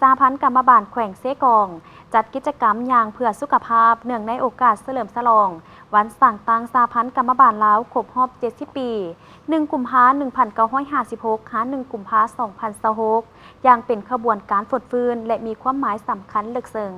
ສະຫະພັນກຳມະບານແຂວງເຊກອງ ຈັດກິດຈະກຳຍ່າງເພື່ອສຸຂະພາບ ເນື່ອງໃນໂອກາດສະເຫຼີມສະຫຼອງວັນສ້າງຕັ້ງສະຫະພັນກຳມະບານລາວຄົບຮອບເຈັດສິບປີ, ໜຶ່ງ ກຸມພາ ໜຶ່ງພັນເກົ້າຮ້ອຍຫ້າສິບຫົກ ຫາ ໜຶ່ງ ກຸມພາ ສອງພັນຊາວຫົກ ຢ່າງເປັນຂະບວນການຟົດຟື້ນ ແລະ ມີຄວາມໝາຍສຳຄັນເລິກເຊິ່ງ.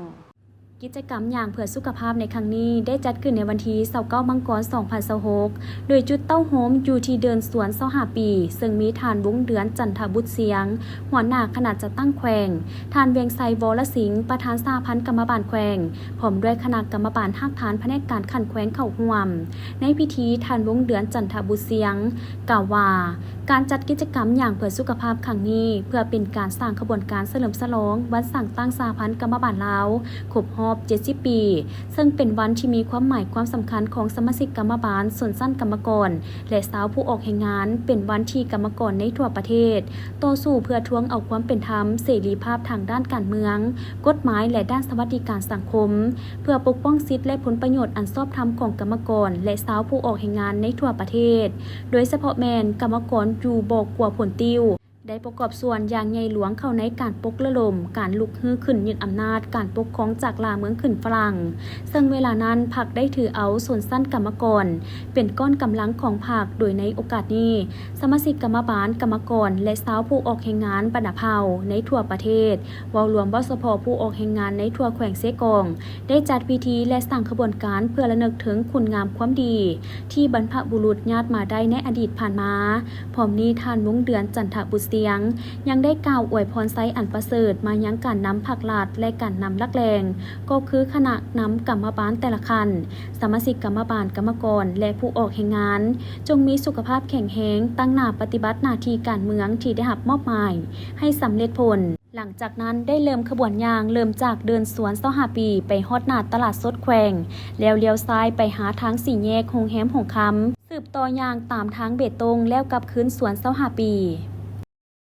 ກິດຈະກຳຍ່າງເພື່ອສຸຂະພາບໃນຄັ້ງນີ້ ໄດ້ຈັດຂຶ້ນໃນວັນທີຊາວເກົ້າ ມັງກອນ ສອງພັນຊາວຫົກ ໂດຍຈຸດເຕົ້າໂຮມຢູ່ທີ່ເດີ່ນສວນຊາວຫ້າປີ ເຊິ່ງມີທ່ານ ວົງເດືອນ ຈັນທະບຸດສຽງ ຫົວໜ້າຄະນະຈັດຕັ້ງແຂວງ, ທ່ານ ວຽງໄຊ ວໍລະສິງ ປະທານສະຫະພັນກຳມະບານແຂວງ ພ້ອມດ້ວຍຄະນະກຳມະບານຮາກຖານພະແນກການຂັ້ນແຂວງເຂົ້າຮ່ວມ. ໃນພິທີ ທ່ານ ວົງເດືອນ ຈັນທະບຸດສຽງ ກ່າວວ່າ ການຈັດກິດຈະກຳຍ່າງເພື່ອສຸຂະພາບຄັ້ງນີ້ ເພື່ອເປັນການສ້າງຂະບວນການສະເຫຼີມສະຫຼອງວັນສ້າງຕັ້ງສະຫະພັນກຳມະບານລາວຄົບຮອບເຈັດສິບປີ, ເຊິ່ງເປັນວັນທີ່ມີຄວາມໝາຍຄວາມສຳຄັນຂອງສະມາຊິກກຳມະບານ, ຊົນຊັ້ນກຳມະກອນ ແລະ ຊາວຜູ້ອອກແຮງງານ, ເປັນວັນທີ່ກຳມະກອນໃນທົ່ວປະເທດ ຕໍ່ສູ້ເພື່ອທວງເອົາຄວາມເປັນທຳ, ເສລີພາບທາງດ້ານການເມືອງ, ກົດໝາຍ ແລະ ດ້ານສະຫວັດດີການສັງຄົມ, ເພື່ອປົກປ້ອງສິດ ແລະ ຜົນປະໂຫຍດອັນຊອບທຳຂອງກຳມະກອນ ແລະ ຊາວຜູ້ອອກແຮງງານໃນທົ່ວປະເທດ, ໂດຍສະເພາະແມ່ນກຳມະກອນຢູ່ບໍ່ກົວຜົນຕິວ ໄດ້ປະກອບສ່ວນຢ່າງໃຫຍ່ຫຼວງເຂົ້າໃນການປຸກລະດົມການລຸກຮືຂຶ້ນຍຶດອຳນາດການປົກຄອງຈາກລ່າເມືອງຂຶ້ນຝຣັ່ງ, ເຊິ່ງເວລານັ້ນພັກໄດ້ຖືເອົາຊົນຊັ້ນກຳມະກອນເປັນກ້ອນກຳລັງຂອງພັກ, ໂດຍໃນໂອກາດນີ້ ສະມາຊິກກຳມະບານ, ກຳມະກອນ ແລະ ຊາວຜູ້ອອກແຮງງານບັນດາເຜົ່າໃນທົ່ວປະເທດ, ເວົ້າລວມເວົ້າສະເພາະຜູ້ອອກແຮງງານໃນທົ່ວແຂວງເຊກອງ ໄດ້ຈັດພິທີ ແລະ ສ້າງຂະບວນການເພື່ອລະນຶກເຖິງຄຸນງາມຄວາມດີທີ່ບັນພະບຸລຸດຍາດມາໄດ້ໃນອະດີດຜ່ານມາ. ພ້ອມນີ້ທ່ານ ວົງເດືອນ ຈັນທະບຸດສຽງ ຍັງໄດ້ກ່າວອວຍພອນໄຊອັນປະເສີດມາຍັງການນຳພັກລັດ ແລະ ການນຳຫຼັກແຫຼ່ງ ກໍຄືຄະນະນຳກຳມະບານແຕ່ລະຂັ້ນ, ສະມາຊິກກຳມະບານ, ກຳມະກອນ ແລະ ຜູ້ອອກແຮງງານ ຈົ່ງມີສຸຂະພາບແຂງແຮງ, ຕັ້ງໜ້າປະຕິບັດໜ້າທີ່ການເມືອງທີ່ໄດ້ຮັບມອບໝາຍໃຫ້ສຳເລັດຜົນ. ຫຼັງຈາກນັ້ນໄດ້ເລີ່ມຂະບວນຍ່າງ ເລີ່ມຈາກເດີ່ນສວນຊາວຫ້າປີ ໄປຮອດໜ້າຕະຫຼາດສົດແຂວງ ແລ້ວລ້ຽວຊ້າຍໄປຫາທາງສີ່ແຍກໂຮງແຮມຫົງຄຳ, ສືບຕໍ່ຍ່າງຕາມທາງເບຕົງ ແລ້ວກັບຄືນສວນຊາວຫ້າປີ.